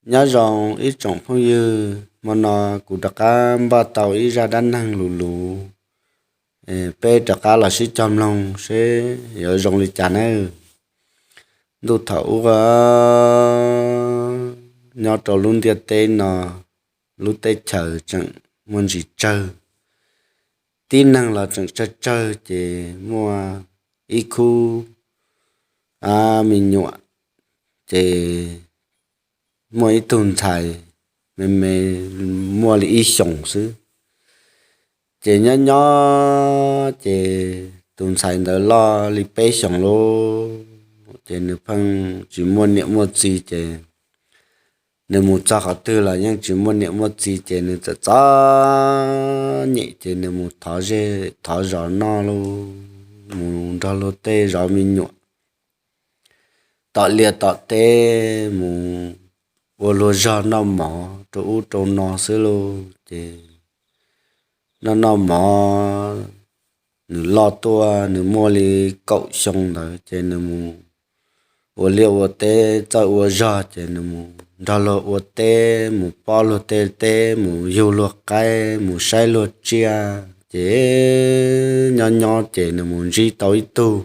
Nyob zoo ib tsoom phooj ywg, hmo no kuv rov qab npaj tau ib zaj dab neeg luv luv, peb rov qab los sib cog mloog seb yuav zoo li cas nawb. Ntuj thaum ub, nyob rau lub ntiaj teb no, lub teb chaws tseem muaj ntsis tsawg, tib neeg los tseem tsawg tsawg, ces muaj ib khub me nyuam, ces muaj ib tug ntxhais me me, muaj li ib xyoos xwb. Ces nyob nyob ces tus ntxhais ntawd loj li peb xyoos lauj, ces nws pheej tsis muaj niam muaj txiv, ces nws mus txog qhov twg los yeej tsis muaj niam muaj txiv, ces nws txawm txom nyem, ces nws mus thov zej thov zos noj lauj, mus nrog luag tej zov me nyuam tom liaj tom teb, mus ua luag zog noj mov rau ub rau no xwb lauj. Ces noj noj mov, nws loj tuaj, nws muaj li kaum xyoo ntawd, ces nws mus ua liaj ua teb txawj ua zog, ces nws mus nrog luag ua teb, mus pob luag tej teb, mus yug luag qaib, mus saib luag tsiaj. Ces nyob nyob ces nws mus ntsib tau ib tug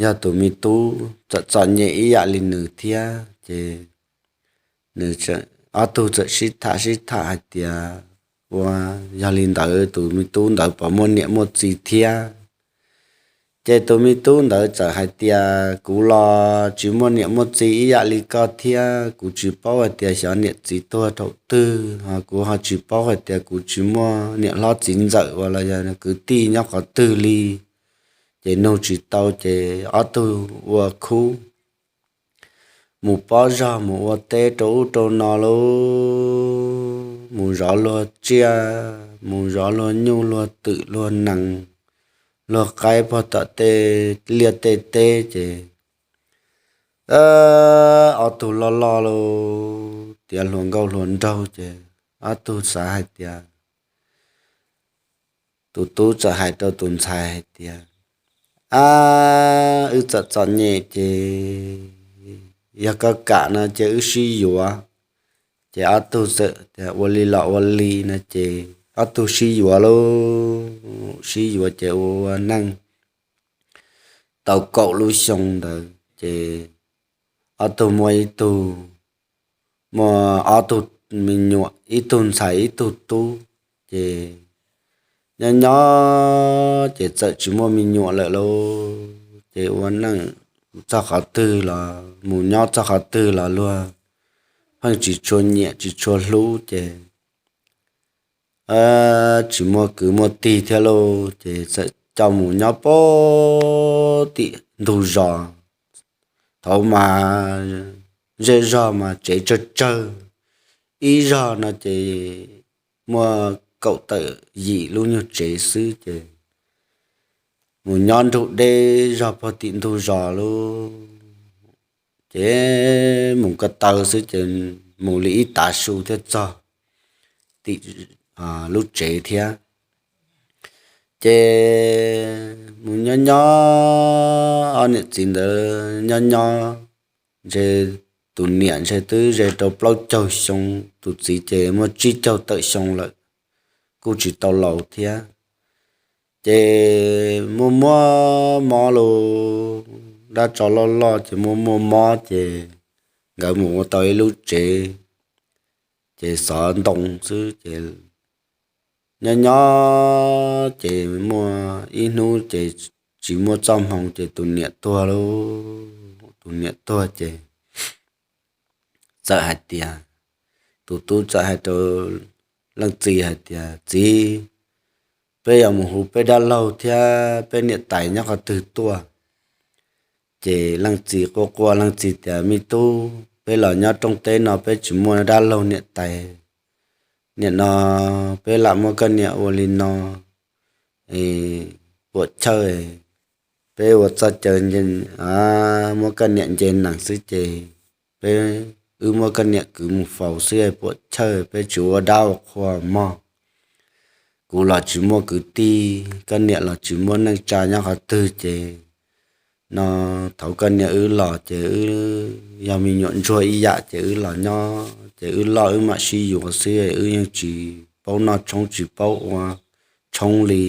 yog tus me tub txawm txom nyem ib yam li nws thiab, ces nws, ob tug txawm sib tham sib tham hais tias, ua, yog li ntawd tus me tub ntawd puas muaj niam muaj txiv thiab? Ces tus me tub ntawd txawm hais tias, kuv los tsis muaj niam muaj txiv ib yam li koj thiab, kuv tsis paub hais tias xyov niam txiv tuag thaum twg, ho kuv ho tsis paub hais tias kuv tsis muaj niam hlob txiv ntxawm uas los yog kwv tij nyob qhov twg li. Ces nug tsis tau, ces ob tug ua khub mus pob zog mus ua teb rau ub rau no lauj, mus zov luag tsiaj, mus zov luag nyuj luag twm luag nees, luag qaib pog tom tej liaj tej teb. Ces ob tug loj loj lauj, tiav hluas nkauj hluas nraug, ces ob tug xav hais tias, tus tub txawm hais rau tus ntxhais hais tias, ab, wb txawm txom nyem, ces yog koj kam no ces wb sib yuav. Ces ob tug txawm tias ua li los ua li no, ces ob tug sib yuav lauj, sib yuav ces ua ua neej tau kaum lub xyoo ntawd, ces ob tug muaj ib tug, muaj ob tug me nyuam, ib tug ntxhais ib tug tub. Ces nyob nyob ces txawm tsis muaj me nyuam lawm lauj, ces ua neej txog qhov twg los mus nyob txog qhov twg los luag pheej tsis tshua nyiam tsis tshua hlub, ces tsis muaj kwv muaj tij thiab lauj, ces txawm coj mus nyob pem tim ntug zos. Thaum mas zej zog mas tsev tsawg tsawg, ib zog no ces muaj kaum tawm yim lub nyuag tsev xwb, ces mus nyob nrug deb zog pog tim ntug zos lauj. Ces mus ko taw xwb ces mus li ib tav su thiaj txog tim lub tsev thiab. Ces mus nyob nyob, ob niam txiv ntawd nyob nyob, ntshe tus niam ntshe twb ze rau plaub caug xyoo, tus txiv ces muaj tsib caug tawm xyoo lawm, kuj tsis tau laus thiab. Ces muaj muaj mob lauj, dab tsov loj loj ces muaj muaj mob, ces nkawd mus ua tau ib lub tsev, ces xov ntoo xwb. Ces nyob nyob ces muaj ib hnub ces tsis muaj txoj hmoo ces tus niam tuag lauj. Tus niam tuag ces txawm hais tias, tus tub txawm hais rau leej txiv hais tias, txiv, peb yuav mus hu peb dab laug thiab peb niam tais nyob qhov twg tuaj? Ces leej txiv quaj quaj, leej txiv tias, me tub, peb los nyob rooj teb no peb tsis muaj dab laug niam tais. Nim no peb lam muab koj niam ua li no, puam chawj, peb ua txoj cai muab koj niam nce nees xwb ces peb, wb muab koj niam kwv mus faus xwb, puam chawj, peb tsis ua dab ua qhua mog. Kuv los tsis muaj kwv tij, koj niam los tsis muaj neej tsa nyob qhov twg ces no thaum koj niam wb los ces wb yog me nyuam ntsuag ib yam ces wb los nyob ces wb loj wb mam sib yuav xwb, wb yeej tsis paub noj tshoob tsis paub ua tshoob li.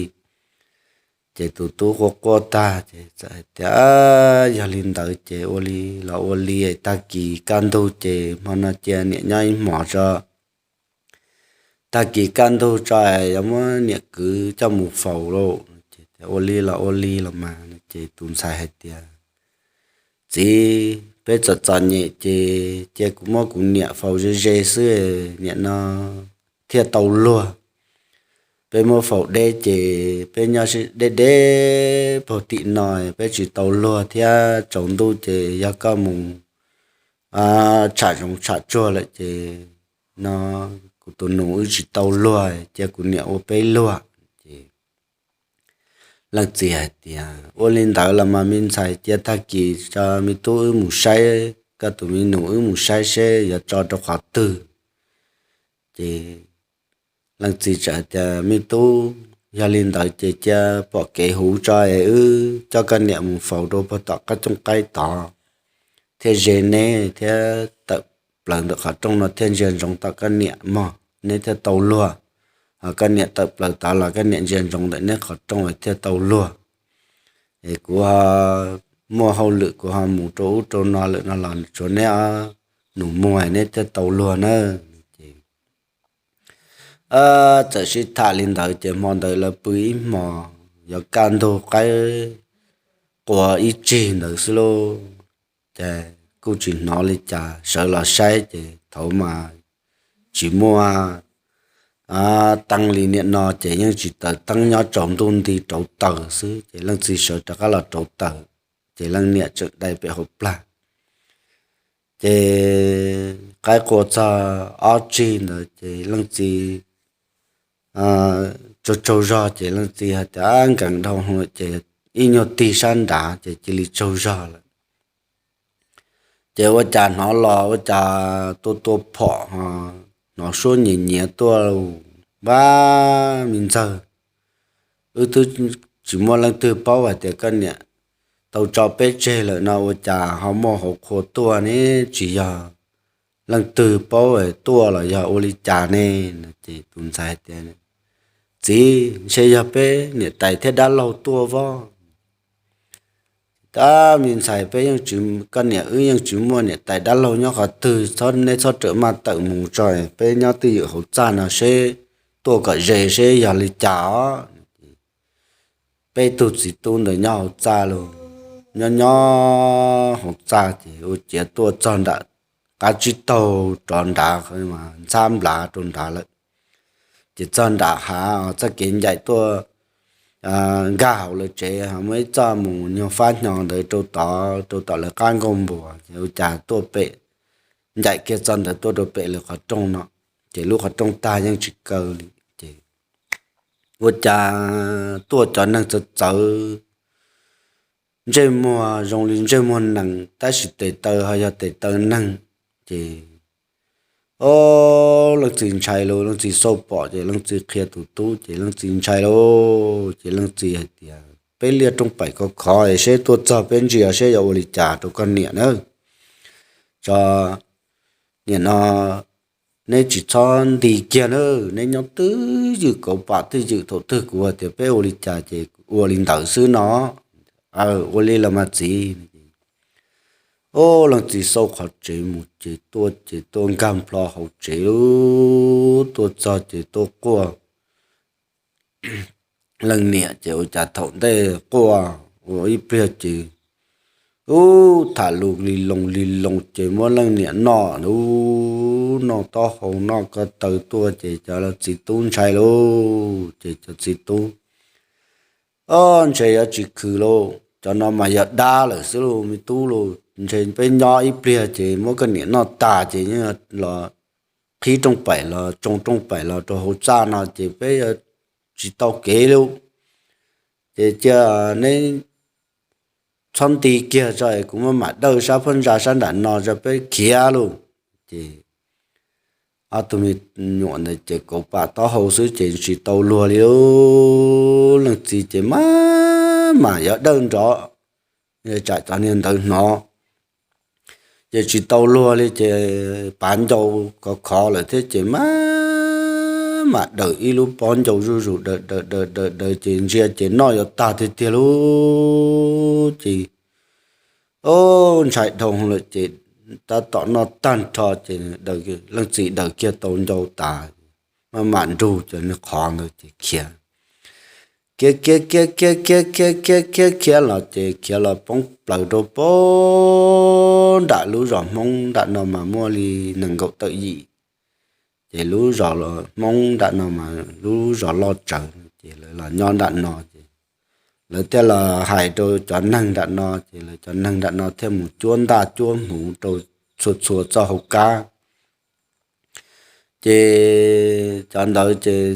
Ces tus tub quaj quaj tag ces txawm hais tias, Yog li ntawd ces ua li los ua li, tag kis kaj ntug ces hmo no cia niam nyob ib hmos tso, tag kis kaj ntug tso yuav muab niam kwv coj mus faus lauj. Ces ua li los ua li los mas, ces tus ntxhais hais tias, Txiv, peb txom txom nyem ces cia kuv muab kuv niam faus ze ze xwb, niam no thiaj tau luag. Peb muab faus deb ces peb nyob deb deb puag tim no, peb tsis tau luag thiab, tsaus ntuj ces yog koj mus tsham zoov tsham tsuag lawm ces no kuv tus nus wb tsis tau luag, cia kuv niam ua peb luag. Ces leej txiv hais tias, Ua li ntawd los mas me ntxhais, cia tag kis tso me tub wb mus saib, koj tus me nus wb mus saib seb yuav tso rau qhov twg. Ces leej txiv txawm hais tias, Me tub, yog li ntawd ces cia pom kev huv tso es wb coj koj niam mus faus rau puag tom qab cooj qaib tod, thiaj ze neb thiab tawm plaws ntawm qhov rooj no thiaj ntsia ntsoov tom koj niam mog, neb thiaj tau luag. Ho koj niam tawm plaws tod los koj niam ntsia ntsoov ntawm neb qhov rooj thiaj tau luag. Es kuv ho muaj hauj lwm kuv ho mus rau ub rau no lawm no los tshuav neb ob nus muag neb thiaj tau luag na. Ces txawm sib tham li ntawd ces hmo ntawd lawv pw ib hmos, yuav kaj ntug qaib qua ib tsig ntawd xwb lauj, ces kuj tsis hnov li cas, sawv los saib ces thaum mas tsis muaj teeb li niam no ces yeej tsis taws teeb, nyob tsaus ntuj nti rauv taws xwb. Ces leej txiv sawv rov qab los rauv taws, ces leej niam tseem dai pem hauv plag. Ces qaib qua txog ob tsig ntawd ces leej txiv tsaug tsaug zog ces leej txiv hais tias, Nkees dhau lawm ces ib nyuag tig sab nrad ces cia li tsaug zog lawm. Ces ua cas hnov los ua cas tua tua phom, hnov suab nyiav nyiav tuaj, Vaj, me ntxawg, wb twb tsis muaj leej twg paub hais tias koj niam tau tso peb tseg lawm no, ua cas ho muaj hauv qhua tuaj ne? Tsis yog leej twg paub tuaj los yog ua li cas ne? Ces tus ntxhais tias, Txiv, ntshe yog peb niam tais thiab dab laug tuaj vob. Tab me ntxhais, peb yeej tsis, koj niam wb yeej tsis muaj niam tais dab laug nyob qhov twg, neb txhob rawm maj tawm mus tso, peb nyob twj ywm hauv txaj no seb, tuaj kom ze seb yog li cas os. Peb tug txiv tub ntawd nyob hauv txaj lauj, nyob nyob hauv txaj ces ua ciav tuaj txog nram qab tsib taug rov nrad, ntxhab nplav rau nrad lawm. Ces txog nram hav, txoj kev ncaim tuaj nkag hauv lawv tsev, muaj ib txoj mus nyuag fab hnyo ntawd rau tod, rau tom lawv qab nkuaj npua, ces ua cas tuaj pem, ncaim kiag txoj ntawd tuaj rau pem lawv qhov rooj no, ces lub qhov rooj tag yeej tsis kaw li. Ces ua cas tuaj cov neeg txawv txawv, ntsej muag zoo li ntsej muag nees tab sis tes taw ho yog tes taw neeg. Ces, o, leej txiv ntshai lauj, leej txiv xauj pom ces leej txiv qhia tus tub ces leej txiv ntshai lauj, ces leej txiv hais tias, Peb liaj rooj paim khov khov es seb tuaj txog peb ntsia seb yuav ua li cas rau koj niam na. Tso, niam no neb tsis txhob nti kiag na, neb nyob twj ywm kauv pam twj ywm, thaum twg kuv hais tias peb ua li cas ces ua li ntawd xwb no. Ua li los mas txiv. Ub, leej txiv xauj qhov tsev mus ces tuaj ces tuaj nkag nplho hauv tsev lauj, tuaj txog ces tuaj quaj leej niam ces ua cas thaum ntej quaj ua ib pliag ces ub, tham lus li loo li loo ces muab leej niam noj lauj, noj taub hau noj ko taw tuaj ces cov txiv tub ntshai lauj, ces cov txiv tub, O, ntshe yuav tsis khwv lauj, cov no mas yog dab lawm xwb lauj me tub lauj, ntshe peb nyob ib pliag ces muab koj niam noj tas ces yeej los qhib rooj paim los tsoo rooj paim los rau hauv txaj no ces peb yuav tsis tau kev lauj. Ces cia neb txhob nti kiag tso es kuv muab mam dawj sab phab ntsa sab nram no tso peb khiav lauj. Ces ob tug me nyuam ntawd ces kauv pam taub hau xwb ces tsis tau luag li lauj. Leej txiv ces maj mam yuav dawj nrov tsam cov niag ntawd hnov. Ces tsis tau luag li ces pav ncau khov khov lawm thiab ces mam mam daws ib lub pob ncau zuj zus daws daws daws daws daws ces ntsia ces noj yuav tag tiag tiag lauj ces, o, ntshai dhau lawm ces tab tom noj tag nrho ces leej txiv daws kiag tau ncau tas, mam mam nrug cov niag qhov ntawd ces khiav, khiav khiav khiav khiav khiav khiav khiav khiav los ces khiav los poob plaws rau pem nram lub zos Hmoob nram no mas muaj li nees nkaum tawm yim. Ces lub zos Hmoob nram no mas lub zos loj tsawv ces lawv los nyob nram no ces lawv thiaj los hais rau cov neeg nram no ces lawv cov neeg nram no thiaj mus cuab ntaj cuab hmuv rau txhua txhua txoj hauv kab. Ces cov ntawd ces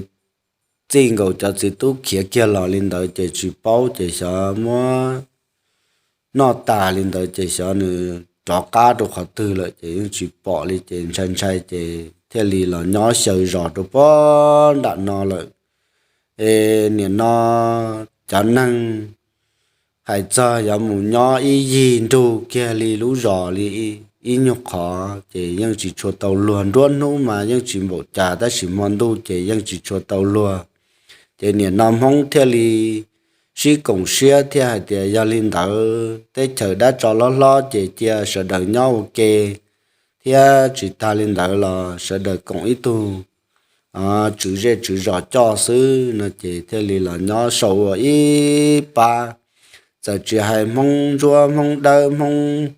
txij nkaus cov txiv tub khiav kiag los li ntawd ces tsis paub ces xyov muab noj tas li ntawd ces xyov nws rov qab rau qhov twg lawm ces yeej tsis pom li ces ntshai ntshai ces thiaj li los nyob xyaw zos rau pem nram no lawm. Es nim no cov neeg hais txog yuav mus nyob ib yig nrug kiag li lub zos li ib nyuag qhov ces yeej tsis tshua tau luag, nruab hnub mas yeej tsis npaum cas tab sis hmo ntuj ces yeej tsis tshua tau luag. Ces nim no Hmoob thiaj li sib koom siab thiaj hais tias yog li ntawd teb chaws dab tsov hlob hlob ces cia sawv daws nyob ua ke, thiab tsis tag li ntawd los sawv daws koom ib tug tswv zej tswv zos coj xwb no ces thiaj li los nyob sau ua ib pab. Txawm tsis hais Hmoob Ntsuab Hmoob Dawb Hmoob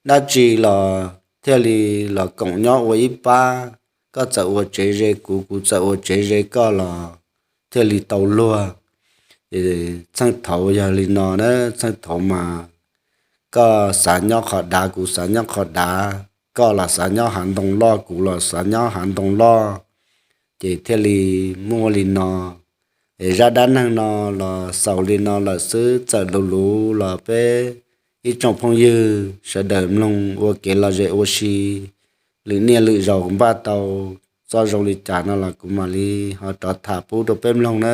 dab tsi los thiaj li los koom nyob ua ib pab. Koj txawm ua tsev ze kuv, kuv txawm ua tsev ze koj los thiaj li tau luag. Txheej thaud yog li no na, txheej thaud mas koj xav nyob qhov dav, kuv xav nyob qhov dav, koj los xav nyob hav ntoo loj, kuv los xav nyob hav ntoo loj, ces thiaj li muaj li no. Es zaj dab neeg no los xaus li no lawm xwb, txawm luv luv los peb ib tsoom phooj ywg sawv daws mloog ua kev lom zem ua si, lwm niaj lwm zaus npaj tau txoj zoo li cas no los kuv mam li ho rov tham pub rau peb mloog na.